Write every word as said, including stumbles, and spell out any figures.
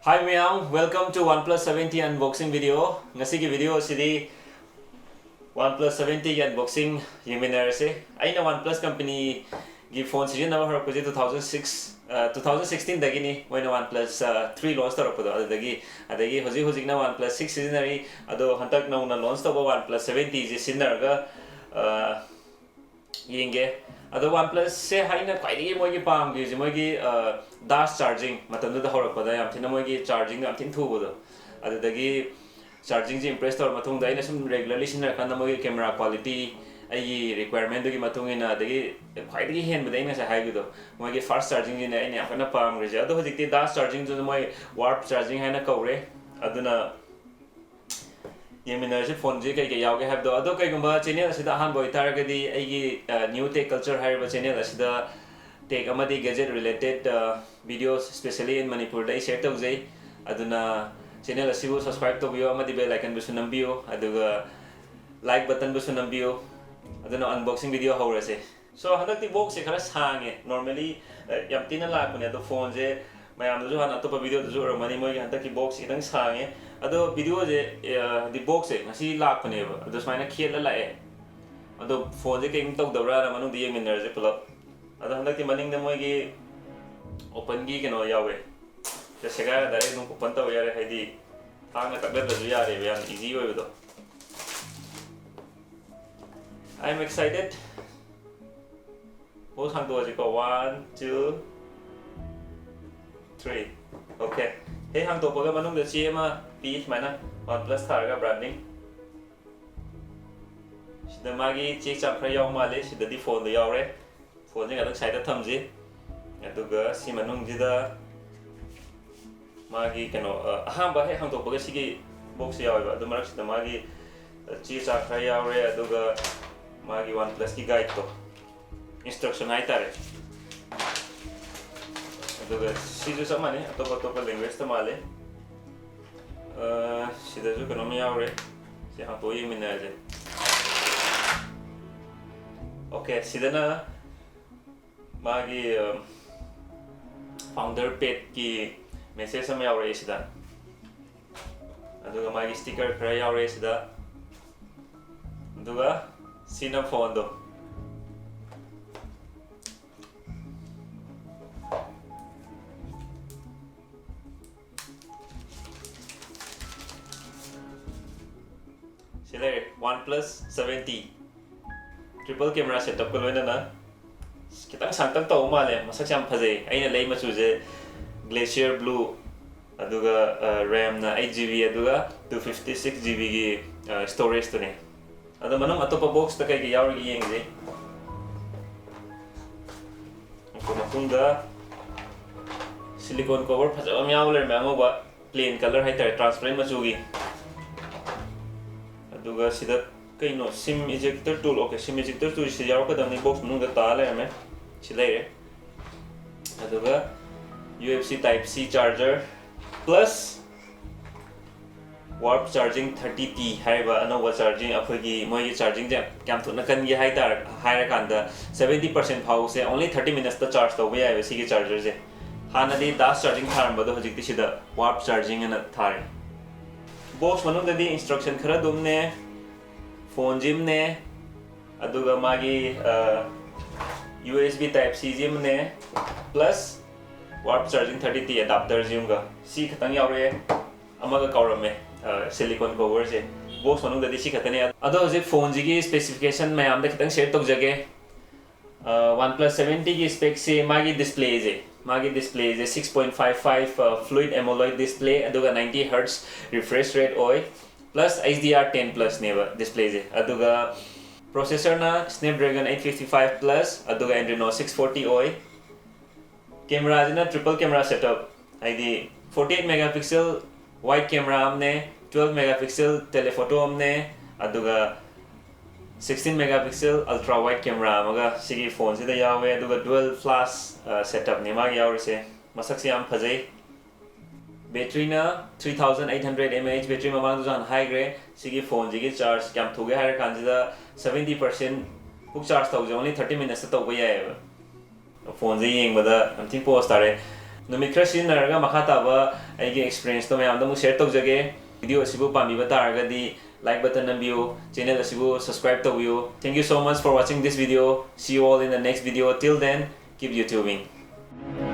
Hi ꯃꯌꯥꯝ, welcome to OnePlus seventy unboxing video. ꯉꯁꯤꯒꯤ video ꯑꯁꯤꯗꯤ OnePlus seventy ꯒꯤ unboxing ꯌꯦꯡꯃꯤꯟꯅꯔꯁꯦ꯫ ꯑꯩꯅ OnePlus company ꯒꯤ phone ꯁꯤꯖꯤꯟꯅꯕ ꯍꯧꯔꯛꯄꯁꯦ two thousand six, two thousand sixteen ꯗꯒꯤꯅꯤ꯫ ꯃꯣꯏꯅ OnePlus three launch ꯇꯧꯔꯛꯄꯗꯣ, ꯑꯗꯨꯗꯒꯤ, ꯑꯗꯒꯤ ꯍꯧꯖꯤꯛ ꯍꯧꯖꯤꯛꯅ OnePlus six ꯁꯤꯖꯤꯟꯅꯔꯤ꯫ ꯑꯗꯣ ꯍꯟꯗꯛ ꯅꯧꯅ launch ꯇꯧꯕ OnePlus seventy ꯁꯦ ꯁꯤꯖꯤꯟꯅꯔꯒ, ꯑ, ꯌꯦꯡꯒꯦ꯫ ꯑꯗꯣ OnePlus ꯁꯦ ꯑꯩꯅ ꯈ꯭ꯋꯥꯏꯗꯒꯤ ꯃꯣꯏꯒꯤ ꯄꯥꯝꯈꯤꯕꯁꯦ ꯃꯣꯏꯒꯤ, ꯑ, dash charging, ꯃꯇꯝꯗꯨꯗ ꯍꯧꯔꯛꯄꯗ ꯌꯥꯝ ꯊꯤꯅ ꯃꯣꯏꯒꯤ charging ꯗꯣ ꯌꯥꯝ ꯊꯤꯅ ꯊꯨꯕꯗꯣ꯫ ꯑꯗꯨꯗꯒꯤ charging ꯁꯦ impress ꯇꯧꯔ ꯃꯇꯨꯡꯗ ꯑꯩꯅ ꯁꯨꯝ regularly ꯁꯤꯖꯤꯟꯅꯔꯀꯥꯟꯗ ꯃꯣꯏꯒꯤ camera quality, ꯑꯩꯒꯤ requirement ꯗꯨꯒꯤ ꯃꯇꯨꯡ ꯏꯟꯅ, ꯑꯗꯒꯤ ꯈ꯭ꯋꯥꯏꯗꯒꯤ ꯍꯦꯟꯕꯗ ꯑꯩꯅ ꯉꯁꯥꯏ ꯍꯥꯏꯕꯗꯣ, ꯃꯣꯏꯒꯤ fast charging ꯁꯤꯅꯦ ꯑꯩꯅ ꯌꯥꯝ ꯀꯟꯅ ꯄꯥꯝꯈ꯭ꯔꯤꯁꯦ꯫ ꯑꯗꯣ ꯍꯧꯖꯤꯛꯇꯤ dash charging ꯁꯤꯁꯨ ꯃꯣꯏ warp charging ꯍꯥꯏꯅ ꯀꯧꯔꯦ꯫ ꯑꯗꯨꯅ ꯌꯦꯡꯃꯤꯟꯅꯔꯁꯤ phone ꯁꯦ ꯀꯩ ꯀꯩ ꯌꯥꯎꯒꯦ ꯍꯥꯏꯕꯗꯣ꯫ ꯑꯗꯣ ꯀꯩꯒꯨꯝꯕ channel ꯑꯁꯤꯗ ꯑꯍꯥꯟꯕ ꯑꯣꯏꯇꯥꯔꯒꯗꯤ, ꯑꯩꯒꯤ, ꯑ, New Tech Culture ꯍꯥꯏꯔꯤꯕ channel ꯑꯁꯤꯗ tech ꯑꯃꯗꯤ gadget related, ꯑ, videos, specially in ꯃꯅꯤꯄꯨꯔꯗ ꯑꯩ share ꯇꯧꯖꯩ꯫ ꯑꯗꯨꯅ channel ꯑꯁꯤꯕꯨ subscribe ꯇꯧꯕꯤꯌꯨ ꯑꯃꯗꯤ bell icon ꯕꯨꯁꯨ ꯅꯝꯕꯤꯌꯨ, ꯑꯗꯨꯒ like button ꯕꯨꯁꯨ ꯅꯝꯕꯤꯌꯨ꯫ ꯑꯗꯨꯅ unboxing video ꯍꯧꯔꯁꯦ꯫ So, ꯍꯟꯗꯛꯇꯤ box ꯁꯦ ꯈꯔ ꯁꯥꯡꯉꯦ꯫ Normally, ꯑ, ꯌꯥꯝ ꯊꯤꯅ ꯂꯥꯛꯄꯅꯦ, ꯑꯗꯣ phone ꯁꯦ ꯃꯌꯥꯝꯗꯁꯨ ꯍꯥꯟꯅ ꯑꯇꯣꯞꯄ video ꯗꯁꯨ ꯎꯔꯝꯃꯅꯤ, ꯃꯣꯏꯒꯤ ꯍꯟꯗꯛꯀꯤ box ꯁꯦ ꯈꯤꯇꯪ ꯁꯥꯡꯉꯦ꯫ ꯑꯗꯣ video ꯁꯦ, ꯑ, ꯍꯥꯏꯗꯤ box ꯁꯦ ꯉꯁꯤ ꯂꯥꯛꯄꯅꯦꯕ, ꯑꯗꯣ ꯁꯨꯃꯥꯏꯅ ꯈꯦꯠꯂ ꯂꯥꯛꯑꯦ꯫ ꯑꯗꯣ phone ꯁꯦ ꯀꯩꯝ ꯇꯧꯗꯕ꯭ꯔꯥꯅ ꯃꯅꯨꯡꯗ ꯌꯦꯡꯃꯤꯟꯅꯔꯁꯦ ꯄꯨꯂꯞ꯫ ꯑꯗꯣ ꯍꯟꯗꯛꯇꯤ ꯃꯅꯤꯡꯗ ꯃꯣꯏꯒꯤ open ꯒꯤ ꯀꯩꯅꯣ ꯌꯥꯎꯋꯦ꯫ ꯁꯦ ꯁꯦꯒꯥꯏꯔ direct ꯑꯗꯨꯝ open ꯇꯧ ꯌꯥꯔꯦ, ꯍꯥꯏꯗꯤ ꯊꯥꯡꯅ ꯀꯛꯅꯗ꯭ꯔꯁꯨ ꯌꯥꯔꯦꯕ, ꯌꯥꯝ easy ꯑꯣꯏꯕꯗꯣ꯫ I am excited. Box ꯍꯥꯡꯗꯣꯛꯑꯁꯤꯀꯣ, one, two, three. Okay. ꯍꯦꯛ ꯍꯥꯡꯗꯣꯛꯄꯒ ꯃꯅꯨꯡꯗ ꯆꯦ ꯑꯃ ꯄꯤ, ꯁꯨꯃꯥꯏꯅ OnePlus ꯊꯥꯔꯒ branding꯫ ꯁꯤꯗ ꯃꯥꯒꯤ ꯆꯦ ꯆꯥꯡ ꯈꯔ ꯌꯥꯎ ꯃꯥꯜꯂꯦ꯫ ꯁꯤꯗꯗꯤ phone ꯗꯣ ꯌꯥꯎꯔꯦ꯫ Phone ꯁꯦ ꯉꯥꯛꯇꯪ side ꯇ ꯊꯝꯁꯤ꯫ ꯑꯗꯨꯒ ꯁꯤ ꯃꯅꯨꯡꯁꯤꯗ ꯃꯥꯒꯤ ꯀꯩꯅꯣ, ꯑ, ꯑꯍꯥꯟꯕ ꯍꯦꯛ ꯍꯥꯡꯗꯣꯛꯄꯒ ꯁꯤꯒꯤ box ꯁꯦ ꯌꯥꯎꯋꯦꯕ꯫ ꯑꯗꯨ ꯃꯔꯛꯁꯤꯗ ꯃꯥꯒꯤ, ꯑ, ꯆꯦ ꯆꯥꯡ ꯈꯔ ꯌꯥꯎꯔꯦ, ꯑꯗꯨꯒ ꯃꯥꯒꯤ OnePlus ꯀꯤ guide ꯇꯣ, instruction ꯍꯥꯏꯇꯥꯔꯦ꯫ ꯑꯗꯨꯒ ꯁꯤꯁꯨ ꯆꯞ ꯃꯥꯟꯅꯩ, ꯑꯇꯣꯞ ꯑꯇꯣꯞꯄ language ꯇ ꯃꯥꯜꯂꯦ꯫ ꯑ, ꯁꯤꯗꯁꯨ ꯀꯩꯅꯣꯝ ꯌꯥꯎꯔꯦ, ꯁꯤ ꯍꯥꯡꯇꯣꯛꯑ ꯌꯦꯡꯃꯤꯟꯅꯔꯁꯦ꯫ Okay, ꯁꯤꯗꯅ ꯃꯥꯒꯤ, ꯑ, founder pad ꯀꯤ Message ꯑꯃ ꯌꯥꯎꯔꯛꯑꯦ ꯁꯤꯗ, ꯑꯗꯨꯒ ꯃꯥꯒꯤ sticker ꯈꯔ ꯌꯥꯎꯔꯛꯑꯦ ꯁꯤꯗ, ꯑꯗꯨꯒ ꯁꯤꯅ phoneꯗꯣ꯫ ꯁꯤ ꯂꯩꯔꯦ, OnePlus seven T triple camera setupꯀ ꯂꯣꯏꯅꯅ꯫ ꯈꯤꯇꯪ ꯁꯥꯡꯇꯛ ꯇꯧꯕ ꯃꯥꯜꯂꯦ, ꯃꯁꯛꯁꯦ ꯌꯥꯝ ꯐꯖꯩ꯫ ꯑꯩꯅ ꯂꯩ ꯃꯆꯨꯁꯦ Glacier Blue, ꯑꯗꯨꯒ RAMꯅ eight GB, ꯑꯗꯨꯒ two fifty six GBꯒꯤ storageꯇꯨꯅꯦ꯫ ꯑꯗꯣ ꯃꯅꯨꯡ ꯑꯇꯣꯞꯄ boxꯇ ꯀꯩꯀꯩ ꯌꯥꯎꯔꯤꯒꯦ ꯌꯦꯡꯁꯦ꯫ ꯑꯗꯨ ꯃꯇꯨꯡꯗ silicone cover ꯐꯖꯕ ꯑꯃ ꯌꯥꯎ ꯂꯩꯔꯝꯃꯦ, ꯑꯉꯧꯕ plain color ꯍꯥꯏꯇꯥꯔꯦ, transparent ꯃꯆꯨꯒꯤ꯫ ꯑꯗꯨꯒ ꯁꯤꯗ ꯀꯩꯅꯣ, SIM ejector tool, okay, SIM ejector tool ꯁꯤ ꯌꯥꯎꯔꯛꯀꯗꯕꯅꯤ, box ꯃꯅꯨꯡꯗ ꯇꯥ ꯂꯩꯔꯝꯃꯦ꯫ ꯁꯤ ꯂꯩꯔꯦ꯫ ꯑꯗꯨꯒ U S B type C charger plus Warp Charging thirty T ꯍꯥꯏꯔꯤꯕ ꯑꯅꯧꯕ charging, ꯑꯩꯈꯣꯏꯒꯤ ꯃꯣꯏꯒꯤ chargingꯁꯦ ꯀꯌꯥꯝ ꯊꯨꯅ ꯀꯟꯒꯦ ꯍꯥꯏꯇꯥꯔ-, ꯍꯥꯏꯔꯀꯥꯟꯗ seventy percent ꯐꯥꯎꯁꯦ only thirty minutesꯇ charge ꯇꯧꯕ ꯌꯥꯏꯑꯕ ꯁꯤꯒꯤ chargerꯁꯦ꯫ ꯍꯥꯟꯅꯗꯤ dash charging ꯊꯥꯔꯝꯕꯗꯣ ꯍꯧꯖꯤꯛꯇꯤ ꯁꯤꯗ Warp Charging ꯑꯅ ꯊꯥꯔꯦ꯫ Box ꯃꯅꯨꯡꯗꯗꯤ instruction ꯈꯔ ꯑꯗꯨꯝꯅꯦ, phoneꯁꯤꯃꯅꯦ, ꯑꯗꯨꯒ ꯃꯥꯒꯤ, ꯑ, U S B type Cꯁꯤꯃꯅꯦ, plus Warp Charging thirty T adapterꯁꯤꯃꯒ꯫ ꯁꯤ ꯈꯛꯇꯪ ꯌꯥꯎꯔꯛꯑꯦ꯫ ꯑꯃꯒ ꯀꯥꯎꯔꯝꯃꯦ, ꯑ, silicone coverꯁꯦ꯫ Box ꯃꯅꯨꯡꯗꯗꯤ ꯁꯤ ꯈꯛꯇꯅꯦ꯫ ꯑꯗꯣ ꯍꯧꯖꯤꯛ phoneꯁꯤꯒꯤ specification ꯃꯌꯥꯝꯗ ꯈꯤꯇꯪ share ꯇꯧꯖꯒꯦ꯫ ꯑ, OnePlus seven Tꯒꯤ specꯁꯦ, ꯃꯥꯒꯤ displayꯁꯦ, ꯃꯥꯒꯤ displayꯁꯦ six point five five, ꯑ, fluid AMOLED display, ꯑꯗꯨꯒ ninety hertz refresh rate ꯑꯣꯏ, plus H D R ten plusꯅꯦꯕ displayꯁꯦ꯫ ꯑꯗꯨꯒ processorꯅ Snapdragon eight fifty five plus, ꯑꯗꯨꯒ Adreno six forty ꯑꯣꯏ꯫ Cameraꯁꯤꯅ triple camera setup, ꯍꯥꯏꯗꯤ forty eight megapixel wide camera ꯑꯃꯅꯦ, twelve megapixel telephoto ꯑꯃꯅꯦ, ꯑꯗꯨꯒ sixteen megapixel ultra wide camera ꯑꯃꯒ ꯁꯤꯒꯤ phoneꯁꯤꯗ ꯌꯥꯎꯋꯦ꯫ ꯑꯗꯨꯒ dual flash, ꯑ, setupꯅꯦ ꯃꯥꯒꯤ ꯌꯥꯎꯔꯤꯁꯦ꯫ ꯃꯁꯛꯁꯦ ꯌꯥꯝ ꯐꯖꯩ꯫ Batteryꯅ three thousand eight hundred mAh battery, ꯃꯃꯥꯡꯗꯁꯨ ꯍꯥꯟꯅ ꯍꯥꯏꯈ꯭ꯔꯦ꯫ ꯁꯤꯒꯤ phoneꯁꯤꯒꯤ charge ꯀꯌꯥꯝ ꯊꯨꯒꯦ ꯍꯥꯏꯔ ꯀꯥꯟꯁꯤꯗ seventy percent ꯐꯥꯎ charge ꯇꯧꯁꯦ only thirty minutesꯇ ꯇꯧꯕ ꯌꯥꯏꯑꯕ꯫ Phoneꯁꯦ ꯌꯦꯡꯕꯗ ꯌꯥꯝ ꯊꯤꯅ ꯄꯣꯁ ꯇꯥꯔꯦ꯫ ꯅꯨꯃꯤꯠ ꯈꯔ ꯁꯤꯖꯤꯟꯅꯔꯒ ꯃꯈꯥ ꯇꯥꯕ ꯑꯩꯒꯤ experience ꯇꯣ ꯃꯌꯥꯝꯗ ꯑꯃꯨꯛ share ꯇꯧꯖꯒꯦ꯫ Video ꯑꯁꯤꯕꯨ ꯄꯥꯝꯕꯤꯕ ꯇꯥꯔꯒꯗꯤ like button ꯅꯝꯕꯤꯌꯨ, channel ꯑꯁꯤꯕꯨ subscribe ꯇꯧꯕꯤꯌꯨ꯫ Thank you so much for watching this video. See you all in the next video. Till then, keep YouTubing.